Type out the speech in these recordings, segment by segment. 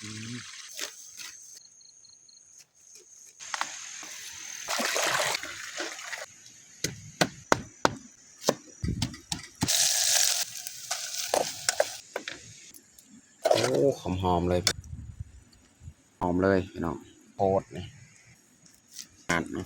ໂອ້ ຫອມໆເລີຍ ຫອມເລີຍພີ່ນ້ອງ ໂພດນີ້ ອັດເນາະ.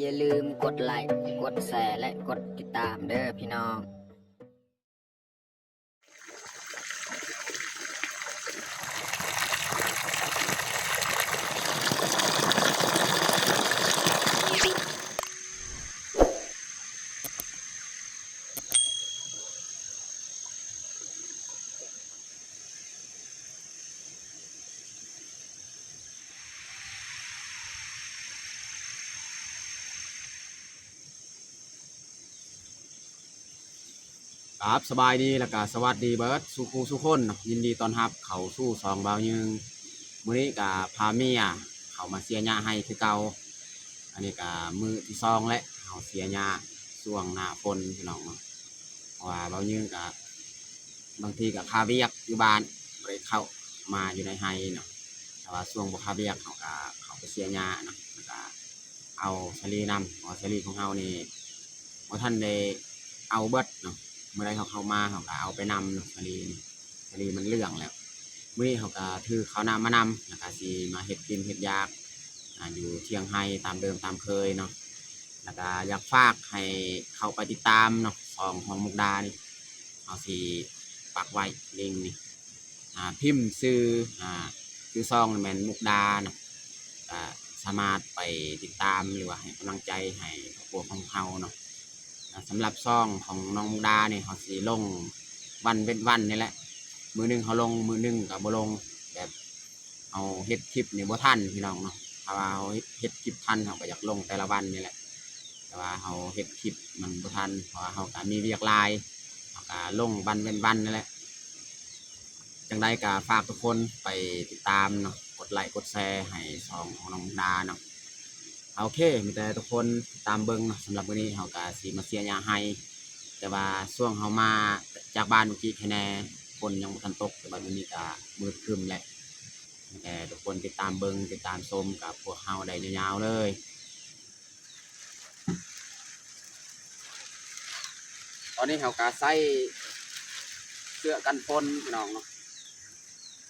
ຢ່າລືມກົດໄລ້ ກົດແຊ ແລະ ກົດຕິດຕາມເດີພີ່ນ້ອງ. ຄັບ ສະບາຍດີ ແລ້ວກະສະຫວັດດີເບີດສູ່ຄູ່ສູ່ຄົນເນາະ, ຍິນດີຕ້ອນຮັບເຂົ້າສູ່ຊ່ອງບ່າວຍືງ. ມື້ນີ້ກະພາເມຍເຂົ້າມາເສຍຫຍ້າໄຮ່ຄືເກົ່າ. ອັນນີ້ກະມື້ທີສອງແລ້ວ ເຮົາເສຍຫຍ້າຊ່ວງໜ້າຝົນພີ່ນ້ອງເນາະ, ເພາະວ່າບ່າວຍືງກະບາງທີກະຄາວຽກຢູ່ບ້ານ ບໍ່ໄດ້ເຂົ້າມາຢູ່ໃນໄຮ່ເນາະ. ແຕ່ວ່າຊ່ວງບໍ່ຄາວຽກ ເຮົາກະເຂົ້າໄປເສຍຫຍ້າເນາະ, ແລ້ວກະ ເອົາສາລີນຳ ເພາະວ່າສາລີຂອງເຮົານີ້ບໍ່ທັນໄດ້ເອົາເບິດເນາະ, ມື້ໃດເຮົາເຂົ້າມາເຮົາກະເອົາໄປນຳເນາະ ສາລີນີ້ ສາລີມັນເຫຼືອງແລ້ວ. ມື້ນີ້ເຮົາກະຖືເຂົ້ານ້ຳມານຳ ແລ້ວກະຊິມາເຮັດກິນເຮັດຢາກ ອາ ຢູ່ຖຽງໄຮ່ຕາມເດີມຕາມເຄີຍເນາະ. ແລ້ວກະຢາກຝາກໃຫ້ເຂົ້າໄປຕິດຕາມເນາະ ຊ່ອງຂອງມຸກດານີ້ ເຮົາຊິປັກໄວ້ລິງນີ້ ອາ ພິມຊື່ ອາ ຊື່ຊ່ອງແມ່ນມຸກດາເນາະ, ກະສາມາດໄປຕິດຕາມ ຫຼືວ່າໃຫ້ກຳລັງໃຈໃຫ້ຄອບຄົວຂອງເຮົາເນາະ. ອາ ສຳລັບຊ່ອງຂອງນ້ອງມຸກດານີ້ ເຮົາຊິລົງວັນເວັ້ນວັນນີ້ແຫຼະ, ມື້ໜຶ່ງເຮົາລົງ ມື້ໜຶ່ງກະບໍ່ລົງ ແບບເຮົາເຮັດຄລິບນີ້ບໍ່ທັນພີ່ນ້ອງເນາະ. ຖ້າວ່າເຮົາເຮັດຄລິບທັນ ເຮົາກະຢາກລົງແຕ່ລະວັນນີ້ແຫຼະ, ແຕ່ວ່າເຮົາເຮັດຄລິບມັນບໍ່ທັນ ເພາະວ່າເຮົາກະມີວຽກຫຼາຍ, ເຮົາກະລົງວັນເວັ້ນວັນນີ້ແຫຼະ. ຈັ່ງໃດກະຝາກທຸກຄົນໄປຕິດຕາມເນາະ, ກົດໄລ້ກົດແຊໃຫ້ຊ່ອງຂອງນ້ອງມຸກດາເນາະ. ໂອເຄ ມີແຕ່ທຸກຄົນຕິດຕາມເບິ່ງເນາະ. ສຳລັບມື້ນີ້ເຮົາກະຊິມາເສຍຫຍ້າໄຮ່, ແຕ່ວ່າຊ່ວງເຮົາມາຈາກບ້ານເມື່ອກີ້ແຄ່ແນ່ ຝົນຍັງບໍ່ທັນຕົກ, ແຕ່ວ່າດຽວນີ້ກະມືດຄຶ້ມແລ້ວ. ມີແຕ່ທຸກຄົນຕິດຕາມເບິ່ງ ຕິດຕາມຊົມກັບພວກເຮົາໄດ້ຍາວໆເລີຍ. ຕອນນີ້ເຮົາກະໃສ່ເສື້ອກັນຝົນພີ່ນ້ອງເນາະ,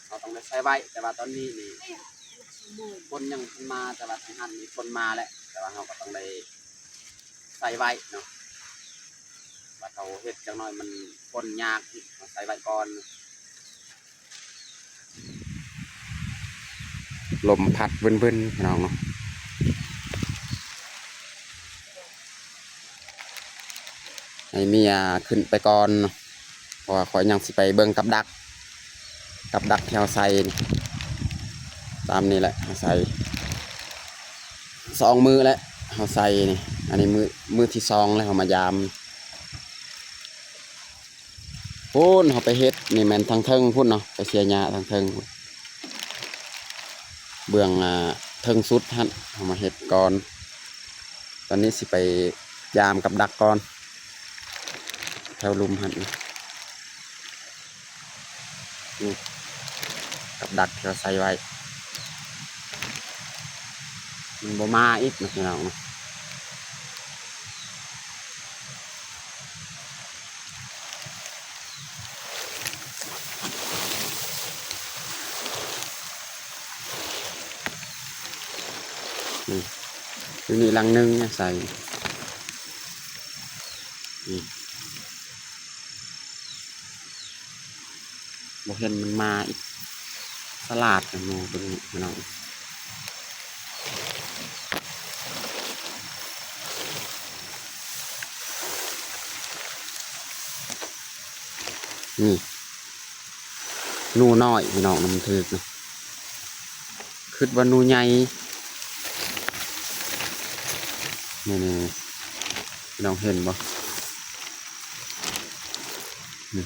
ເຮົາຕ້ອງໄດ້ໃສ່ໄວ້. ແຕ່ວ່າຕອນນີ້ນີ້ຝົນຍັງບໍ່ທັນມາ, ແຕ່ວ່າທາງຫັ້ນນີ້ຝົນມາແລ້ວ, ແຕ່ວ່າເຮົາກະຕ້ອງໄດ້ໃສ່ໄວ້ເນາະ, ວ່າເຮົາເຮັດຈັກໜ້ອຍມັນຝົນຍາກອີກ, ເຮົາໃສ່ໄວ້ກ່ອນ. ລົມພັດວຶ່ນໆ ພີ່ນ້ອງເນາະ. ໃຫ້ເມຍຂຶ້ນໄປກ່ອນເນາະ, ເພາະວ່າຂ້ອຍຍັງຊິໄປເບິ່ງກັບດັກ, ກັບດັກທີ່ເຮົາໃສ່ນີ້. ຕາມນີ້ແຫຼະ ເຮົາໃສ່ສອງມື້ແລ້ວ ເຮົາໃສ່ນີ້. ອັນນີ້ມື້ ມື້ທີສອງແລ້ວເຮົາມາຢາມ. ພຸ້ນ ເຮົາໄປເຮັດນີ້ແມ່ນທາງເທິງພຸ້ນເນາະ, ໄປເສຍຫຍ້າທາງເທິງພຸ້ນ ເບື້ອງ ອ່າ ເທິງສຸດຫັ້ນ ເຮົາມາເຮັດກ່ອນ. ຕອນນີ້ຊິໄປຢາມກັບດັກກ່ອນ ແຖວລຸ່ມຫັ້ນ. ນີ້ ກັບດັກທີ່ເຮົາໃສ່ໄວ້ ມັນບໍ່ມາອີກນະ ພີ່ນ້ອງເນາະ. ນີ້ ຢູ່ນີ້ຫຼັງໜຶ່ງໃສ່ ນີ້ ບໍ່ເຫັນມັນມາອີກ. ສະຫຼາດແຕ່ໝູ່ຕົວນີ້ພີ່ນ້ອງ. ນີ້ ໜູນ້ອຍພີ່ນ້ອງ ນຳຖືກນະ. ຄິດວ່າໜູໃຫຍ່ ນີ້ໆ ພີ່ນ້ອງເຫັນບໍ່? ນີ້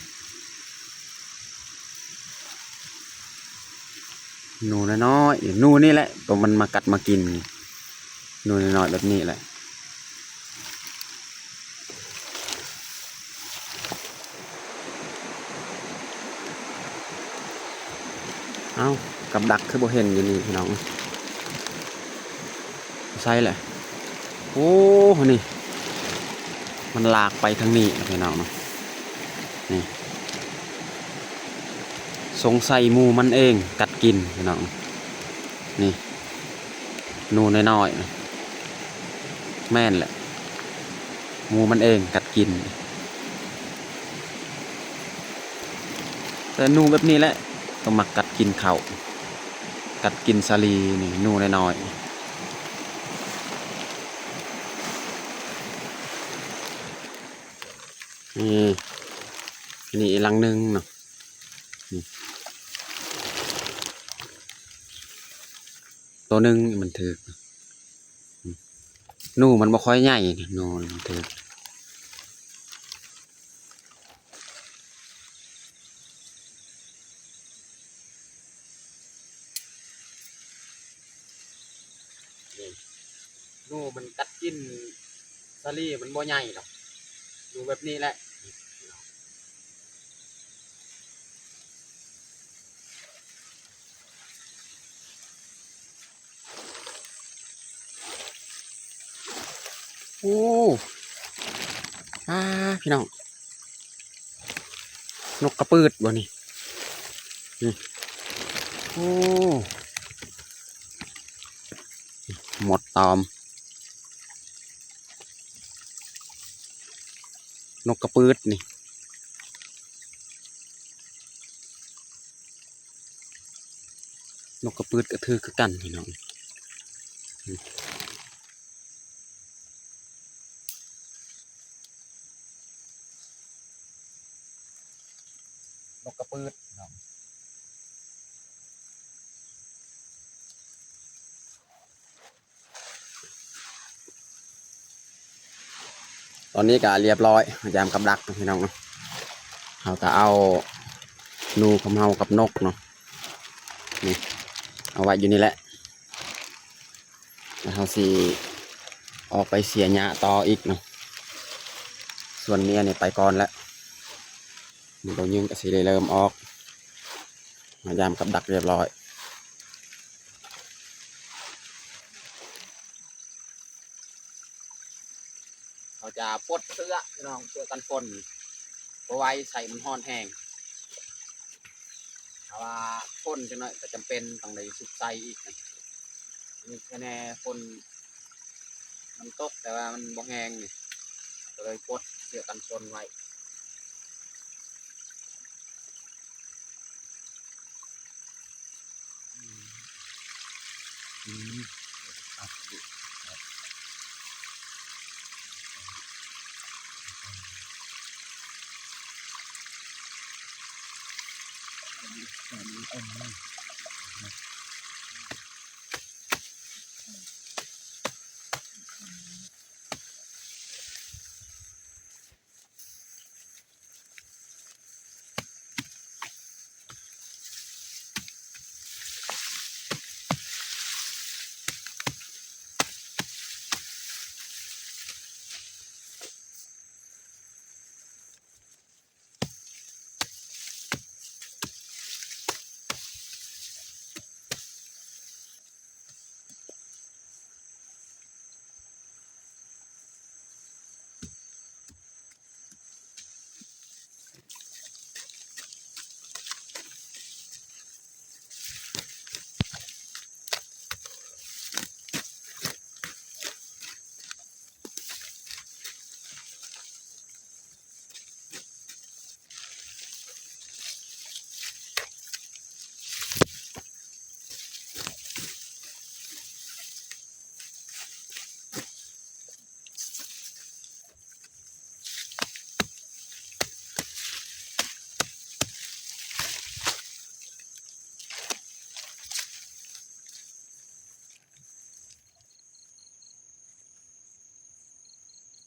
ໜູນ້ອຍໆ ໜູນີ້ແຫຼະ ໂຕມັນມາກັດມາກິນ ໜູນ້ອຍໆ ແບບນີ້ແຫຼະ. ເອົ້າ ກັບດັກຄືບໍ່ເຫັນຢູ່ນີ້ພີ່ນ້ອງ ໃສແຫຼະ? ໂອ້ ນີ້ ມັນລາກໄປທາງນີ້ແລ້ວພີ່ນ້ອງເນາະ ນີ້ ສົງໄສໝູມັນເອງກັດກິນພີ່ນ້ອງ ນີ້ ໜູນ້ອຍໆ ແມ່ນແຫຼະ ໝູມັນເອງກັດກິນ. ແຕ່ໜູແບບນີ້ແຫຼະ ກໍມັກກັດກິນເຂົ້າ ກັດກິນສາລີນີ້ ໜູນ້ອຍໆ ນີ້ ນີ້ອີກຫຼັງໜຶ່ງເນາະ ນີ້ ໂຕໜຶ່ງມັນຖືກ ໜູມັນບໍ່ຄ່ອຍໃຫຍ່ ໜູມັນຖືກ ນີ້ ໜູມັນກັດກິນສາລີ ມັນບໍ່ໃຫຍ່ດອກ ໜູແບບນີ້ແຫຼະ. ໂອ້ ອາ ພີ່ນ້ອງ ນົກກະປືດບໍ່ນີ້ ນີ້ ໂອ້ ມົດຕອມ ນົກກະປືດນີ້ ນົກກະປືດກະຖືກຄືກັນພີ່ນ້ອງ ນົກກະປືດເນາະ ຕອນນີ້ກະລຽບຮ້ອຍ ມາຢາມກັບດັກເນາະ ພີ່ນ້ອງເນາະ ເຮົາກະເອົາໜູຂອງເຮົາກັບນົກເນາະ ນີ້ ເອົາໄວ້ຢູ່ນີ້ແຫຼະ ແລ້ວເຮົາຊິອອກໄປເສຍຫຍ້າຕໍ່ອີກເນາະ ສ່ວນເມຍນີ້ໄປກ່ອນແລ້ວ ມື້ບໍ່ຍືນກະຊິໄດ້ເລີ່ມອອກ ມາຢາມກັບດັກລຽບຮ້ອຍ. ເຮົາຈະປົດເສື້ອພີ່ນ້ອງ ເສື້ອກັນຝົນ ບໍ່ໄວ້ໃສ່ ມັນຮ້ອນແຮງ ຖ້າວ່າຝົນຈັກໜ້ອຍກະຈຳເປັນຕ້ອງໄດ້ຊຸກໃສ່ອີກ ມີແຄ່ແນ່ຝົນມັນຕົກ ແຕ່ວ່າມັນບໍ່ແຮງນີ້ ກະເລີຍປົດເສື້ອກັນຝົນໄວ້.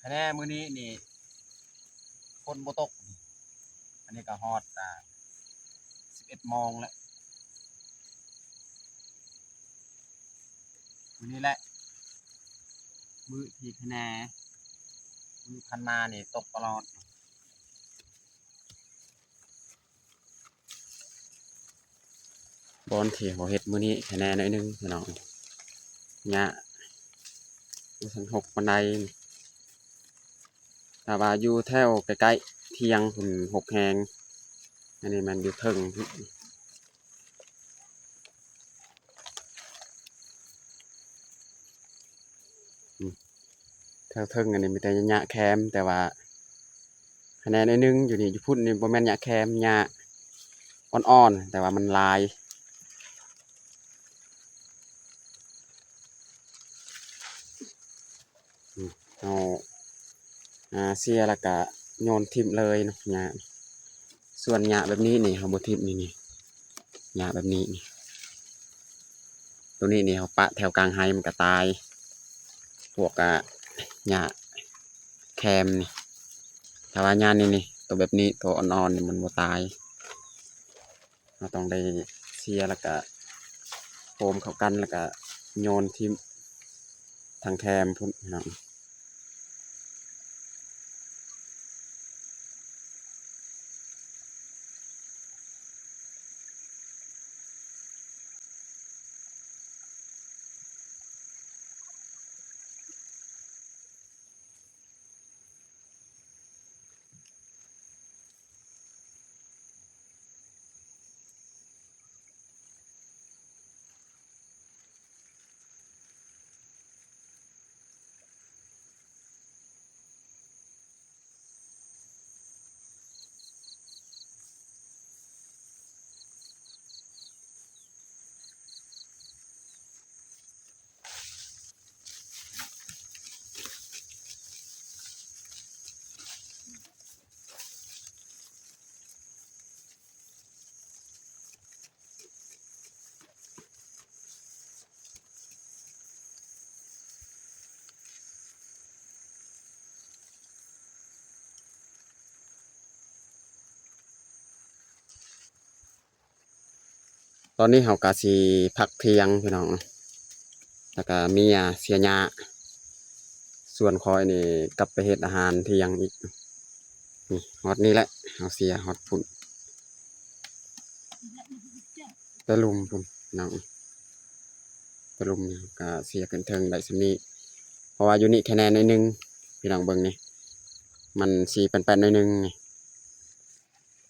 ຄະແນນມື້ນີ້ນີ້ ຝົນບໍ່ຕົກ ອັນນີ້ກະຮອດ ອາ ສິບເອັດໂມງແລ້ວ ມື້ນີ້ແຫຼະ ມື້ທີ່ຄະແນນ ມື້ຜ່ານມານີ້ຕົກຕະຫຼອດ. ບ່ອນທີ່ເຮົາເຮັດມື້ນີ້ ແຄ່ແນ່ໜ້ອຍໜຶ່ງພີ່ນ້ອງ ຫຍ້າບໍ່ທັນຮົກປານໃດ. ຖ້າວ່າຢູ່ແຖວໃກ້ໆ ທຽງພຸ້ນຮົກແຮງ. ອັນນີ້ມັນຢູ່ເທິງພຸ້ນ. ອືມ ແຖວເທິງອັນນີ້ມີແຕ່ຫຍ້າແຄມ ແຕ່ວ່າ ຄະແນນໜ້ອຍໜຶ່ງ. ຢູ່ນີ້ ຢູ່ພຸ້ນນີ້ບໍ່ແມ່ນຫຍ້າແຄມ ຫຍ້າອ່ອນໆ ແຕ່ວ່າມັນຫຼາຍ. ອືມ ເຮົາ ອ່າ ເສຍແລ້ວກະໂຍນຖິ້ມເລີຍເນາະ ຫຍ້າ. ສ່ວນຫຍ້າແບບນີ້ນີ້ ເຮົາບໍ່ຖິ້ມ ນີ້ ນີ້ ຫຍ້າແບບນີ້ນີ້ ໂຕນີ້ນີ້ ເຮົາປະແຖວກາງໄຮ່ມັນກະຕາຍ. ພວກ ອ່າ ຫຍ້າແຄມນີ້ ຖ້າວ່າຫຍ້ານີ້ນີ້ ໂຕແບບນີ້ ໂຕອ່ອນໆນີ້ ມັນບໍ່ຕາຍ. ເຮົາຕ້ອງໄດ້ເສຍ ແລ້ວກະໂຮມເຂົ້າກັນ ແລ້ວກະໂຍນຖິ້ມທາງແຄມພຸ້ນພີ່ນ້ອງ. ຕອນນີ້ເຮົາກະຊິພັກທ່ຽງພີ່ນ້ອງ ແລ້ວກະເມຍເສຍຫຍ້າ. ສ່ວນຂ້ອຍນີ້ກັບໄປເຮັດອາຫານທ່ຽງອີກ. ນີ້ ຮອດນີ້ແຫຼະ ເຮົາເສຍຮອດພຸ້ນ ແຕ່ລຸ່ມພຸ້ນພີ່ນ້ອງ ແຕ່ລຸ່ມນີ້ກະເສຍຂຶ້ນເທິງໄດ້ສ່ຳນີ້ ເພາະວ່າຢູ່ນີ້ແຄ່ແນ່ໜ້ອຍໜຶ່ງ. ພີ່ນ້ອງເບິ່ງນີ້ ມັນສີແປ້ນໆໜ້ອຍໜຶ່ງນີ້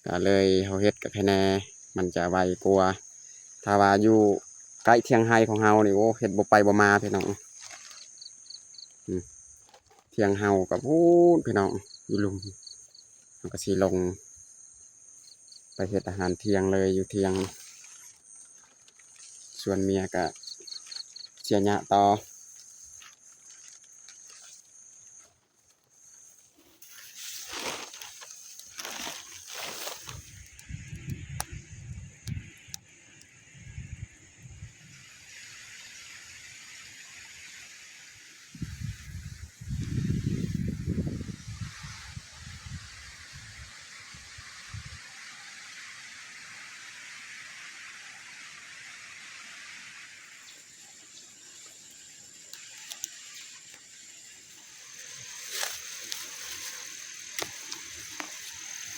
ກະເລີຍເຮົາເຮັດກະແຄ່ແນ່ ມັນຈະໄວກວ່າ. ຖ້າວ່າຢູ່ໃກ້ທ່ຽງໄຮ່ຂອງເຮົານີ້ ໂອ້ ເຮັດບໍ່ໄປບໍ່ມາພີ່ນ້ອງ. ອືມ ທ່ຽງເຮົາກະພຸ້ນພີ່ນ້ອງ ຢູ່ລຸ່ມ. ເຮົາກະຊິລົງໄປເຮັດອາຫານທ່ຽງເລີຍຢູ່ທ່ຽງ ສ່ວນເມຍກະເສຍຫຍ້າຕໍ່.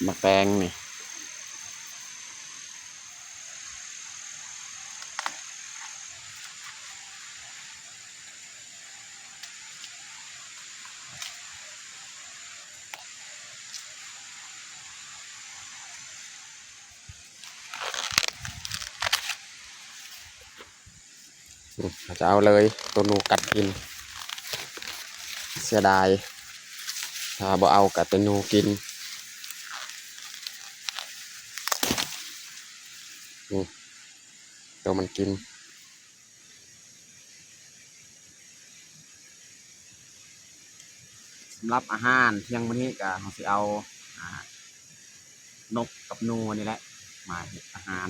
ໝາກແຕງນີ້ ນີ້ ເຮົາຈະເອົາເລີຍ ໂຕໜູກັດກິນ ເສຍດາຍ ຖ້າບໍ່ເອົາກະໂຕໜູກິນ. ນີ້ ໂຕມັນກິນ. ສຳລັບອາຫານທ່ຽງມື້ນີ້ກະເຮົາຊິເອົາ ອ່າ ນົກກັບໜູນີ້ແຫຼະ ມາເຮັດອາຫານ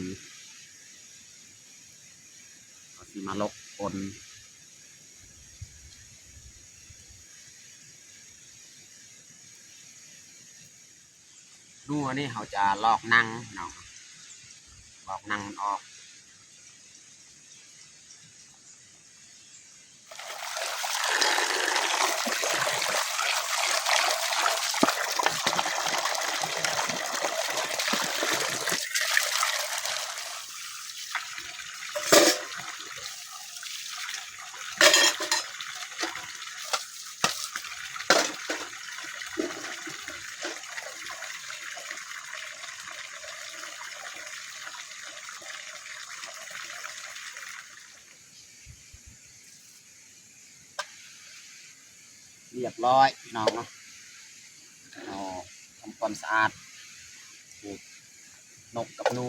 ເຮົາຊິມາລົກປົນ. ໜູອັນນີ້ເຮົາຈະລອກໜັງເນາະ ລອກໜັງມັນອອກ. ເ ຮຽບຮ້ອຍພີ່ນ້ອງເນາະ. ເຮົາທຳຄວາມສະອາດ ນີ້ ນົກກັບໜູ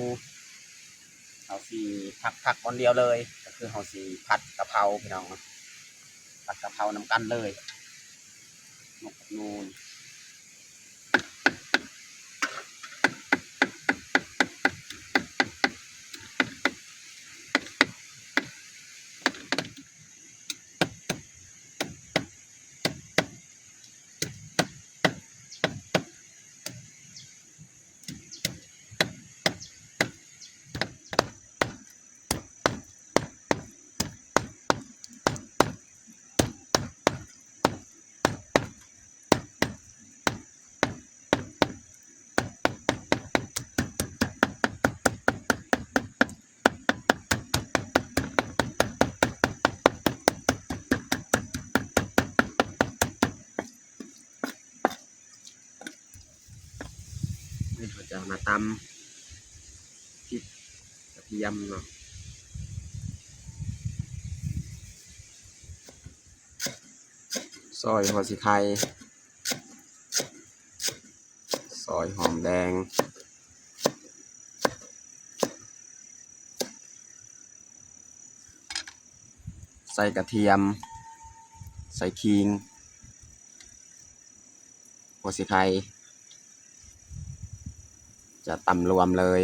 ເຮົາຊິຜັດໆບ່ອນດຽວເລີຍ ກໍຄືເຮົາຊິຜັດກະເພົາພີ່ນ້ອງເນາະ ຜັດກະເພົານຳກັນເລີຍ ນົກກັບໜູ. ນີ້ເຮົາຈະມາຕຳ ພິກກະທຽມເນາະ ຊອຍຫົວສີໄຄ ຊອຍຫອມແດງ ໃສ່ກະທຽມ ໃສ່ຂີງ ຫົວສີໄຄ ຈະຕຳລວມເລີຍ.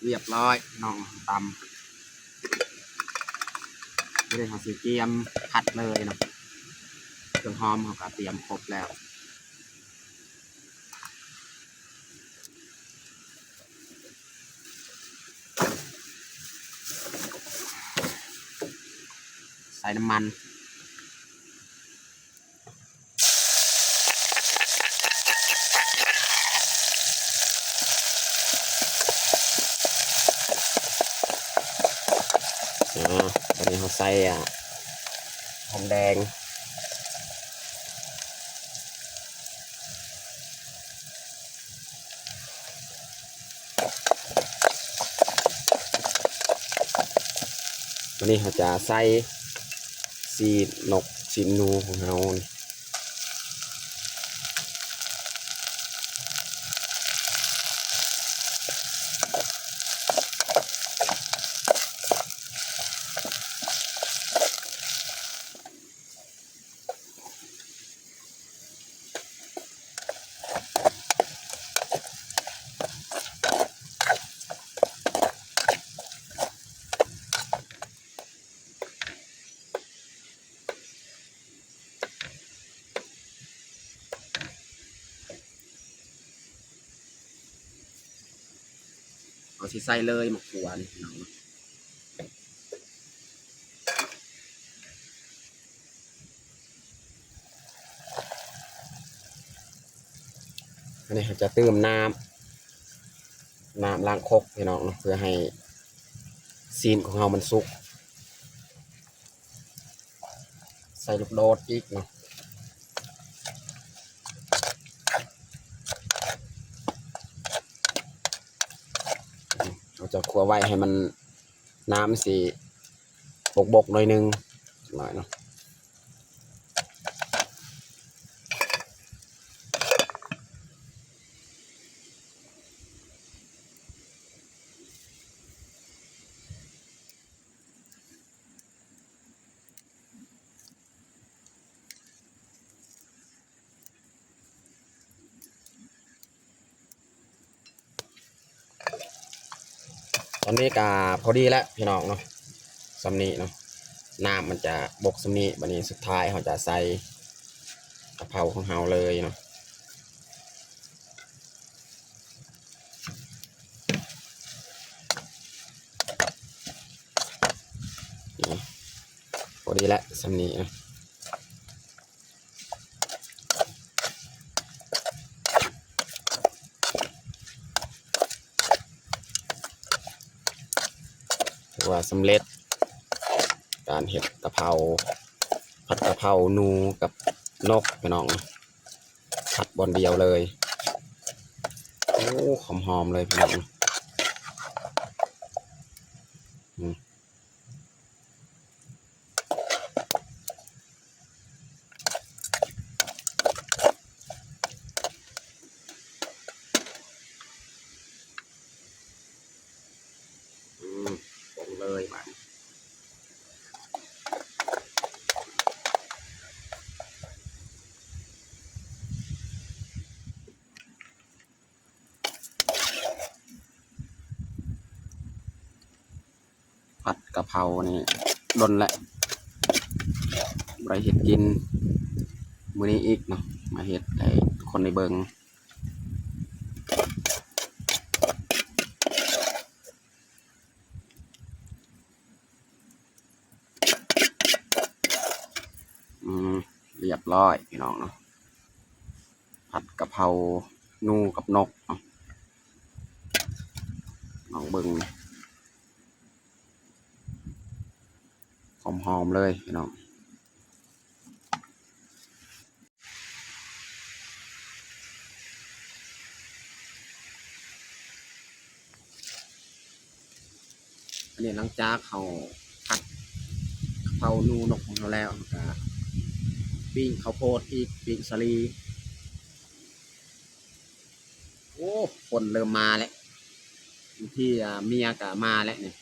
ຮຽບຮ້ອຍພີ່ນ້ອງ ຕຳ ບາດນີ້ເຮົາຊິກຽມຜັດເລີຍເນາະ ເຄື່ອງຫອມເຮົາກໍຕຽມຄົບແລ້ວ. ໃສ່ນ້ຳມັນ ອາ ຕອນນີ້ເຮົາໃສ່ ອາ ຫອມແດງ. ບາດນີ້ເຮົາຈະໃສ່ຊີ້ນນົກຊີ້ນໜູຂອງເຮົານີ້ ເຮົາຊິໃສ່ເລີຍໝາກຖົ່ວນີ້ພີ່ນ້ອງເນາະ. ອັນນີ້ເຮົາຈະຕື່ມນ້ຳ ນ້ຳລ້າງຄົກພີ່ນ້ອງເນາະ ເພື່ອໃຫ້ຊີ້ນຂອງເຮົາມັນສຸກ. ໃສ່ລູກໂດດອີກເນາະ ເຮົາຈະຂົ້ວໄວ້ໃຫ້ມັນ ນ້ຳຊິບົກໆໜ້ອຍໜຶ່ງ ໜ້ອຍເນາະ. ຕອນນີ້ກະພໍດີແລ້ວພີ່ນ້ອງເນາະ ສ່ຳນີ້ເນາະ ນ້ຳມັນຈະບົກສ່ຳນີ້. ບາດນີ້ສຸດທ້າຍເຮົາຈະໃສ່ກະເພົາຂອງເຮົາເລີຍເນາະ. ພໍດີແລ້ວສ່ຳນີ້ເນາະ. ຖືວ່າສຳເລັດການເຮັດກະເພົາ ຜັດກະເພົາໜູກັບນົກ ພີ່ນ້ອງ. ຜັດບ່ອນດຽວເລີຍ. ອ້ ຫອມໆ ເລີຍພີ່ນ້ອງ. ອືມ ອືມ ປົງເລີຍບາດນີ້. ຜັດກະເພົານີ້ດົນແລ້ວ ບໍ່ໄດ້ເຮັດກິນ. ມື້ນີ້ອີກເນາະ ມາເຮັດໃຫ້ທຸກຄົນໄດ້ເບິ່ງ. ອືມ ລຽບຮ້ອຍພີ່ນ້ອງເນາະ ຜັດກະເພົາໜູກັບນົກເນາະ ລອງເບິ່ງ ຫອມໆ ເລີຍພີ່ນ້ອງ. ອັນນີ້ຫຼັງຈາກເຮົາຜັດກະເພົາໜູນົກຂອງເຮົາແລ້ວ ເຮົາກະປີ້ງເຂົ້າໂພດອີກ ປີ້ງສາລີ. ໂອ້ ຝົນເລີ່ມມາແລ້ວ ບາງທີ ອາ ເມຍກະມາແລ້ວນີ້.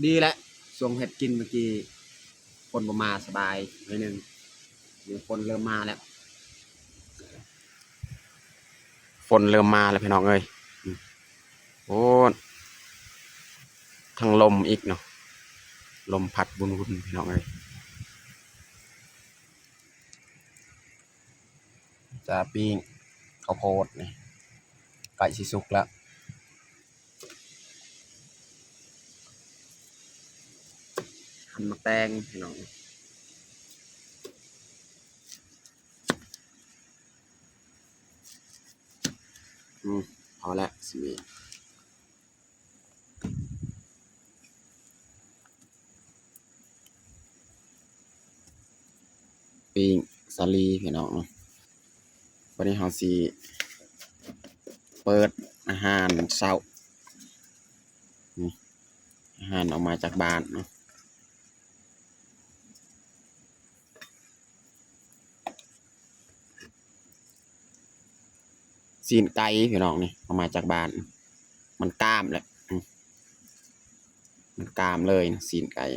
ດີແຫຼະ ຊ່ວງເຮັດກິນມື້ກີ້ ຝົນບໍ່ມາ ສະບາຍໜ້ອຍໜຶ່ງ. ນີ້ຝົນເລີ່ມມາແລ້ວ ຝົນເລີ່ມມາແລ້ວພີ່ນ້ອງເອີຍ. ໂອ້ ທັງລົມອີກເນາະ ລົມພັດວຸ່ນໆ ພີ່ນ້ອງເອີຍ. ຈະປີ້ງເຂົ້າໂພດນີ້ ໃກ້ຊິສຸກແລ້ວ. ຫັ້ນໝາກແຕງພີ່ນ້ອງ ອືມ ພໍແລ້ວຊິມີ ປີ້ງສາລີພີ່ນ້ອງເນາະ. ວັນນີ້ເຮົາຊິເປີດອາຫານເຊົ້າ ອາຫານອອກມາຈາກບ້ານເນາະ. ຊີ້ນໄກ່ພີ່ນ້ອງນີ້ ເອົາມາຈາກບ້ານ ມັນກາມແລ້ວ ມັນກາມເລີຍຊີ້ນໄກ່.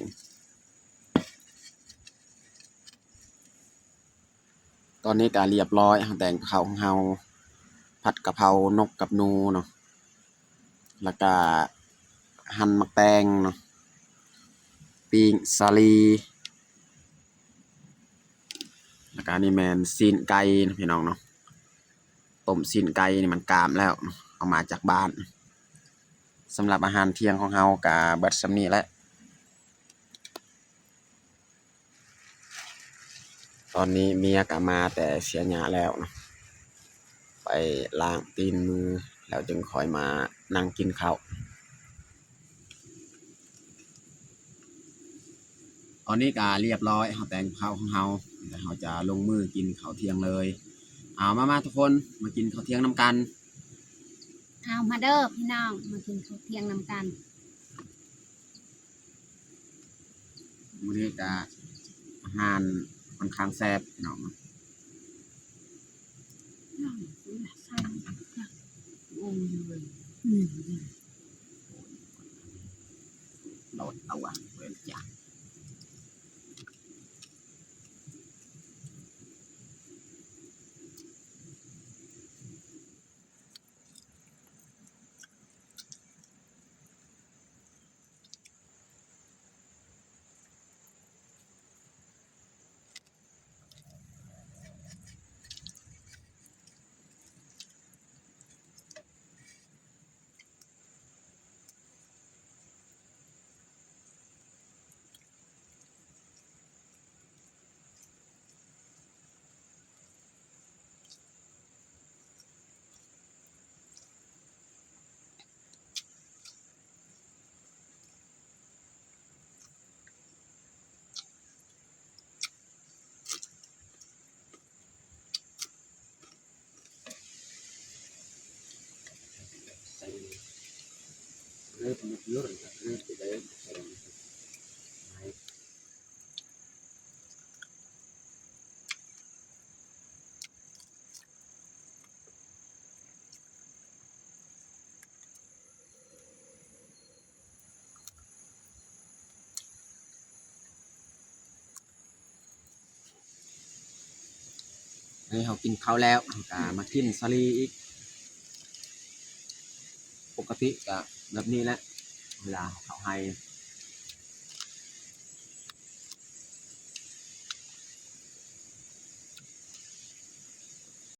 ຕອນນີ້ກະລຽບຮ້ອຍ ເຮົາແຕ່ງເຂົ້າຂອງເຮົາ ຜັດກະເພົານົກກັບໜູເນາະ ແລ້ວກະ ຫັ່ນໝາກແຕງເນາະ ປີ້ງສາລີ ແລ້ວກະອັນນີ້ແມ່ນຊີ້ນໄກ່ເນາະ ພີ່ນ້ອງເນາະ. ຕົ້ມຊີ້ນໄກ່ນີ້ມັນກາມແລ້ວ ເອົາມາຈາກບ້ານ. ສຳລັບອາຫານທ່ຽງຂອງເຮົາກະເບິດສ່ຳນີ້ແຫຼະ. ຕອນນີ້ເມຍກະມາແຕ່ເສຍຫຍ້າແລ້ວເນາະ ໄປລ້າງຕີນມືແລ້ວຈຶ່ງຄ່ອຍມານັ່ງກິນເຂົ້າ. ຕອນນີ້ກະລຽບຮ້ອຍ ເຮົາແຕ່ງເຂົ້າຂອງເຮົາ ແລ້ວເຮົາຈະລົງມືກິນເຂົ້າທ່ຽງເລີຍ. ເອົາ ມາໆ ທຸກຄົນ ມາກິນເຂົ້າທ່ຽງນຳກັນ. ເອົາ ມາເດີພີ່ນ້ອງ ມາກິນເຂົ້າທ່ຽງນຳກັນ. ມື້ນີ້ກະອາຫານຂ້ອນຂ້າງແຊບພີ່ນ້ອງ. ໂດດເອົາວ່າເວີ້ນຈ້າ. ອັນນີ້ເຮົາກິນເຂົ້າແລ້ວ ເຮົາກະມາກິນສາລີອີກ. ປົກກະຕິກະແບບນີ້ແຫຼະ ເວລາເຮົາເຂົ້າໄຮ່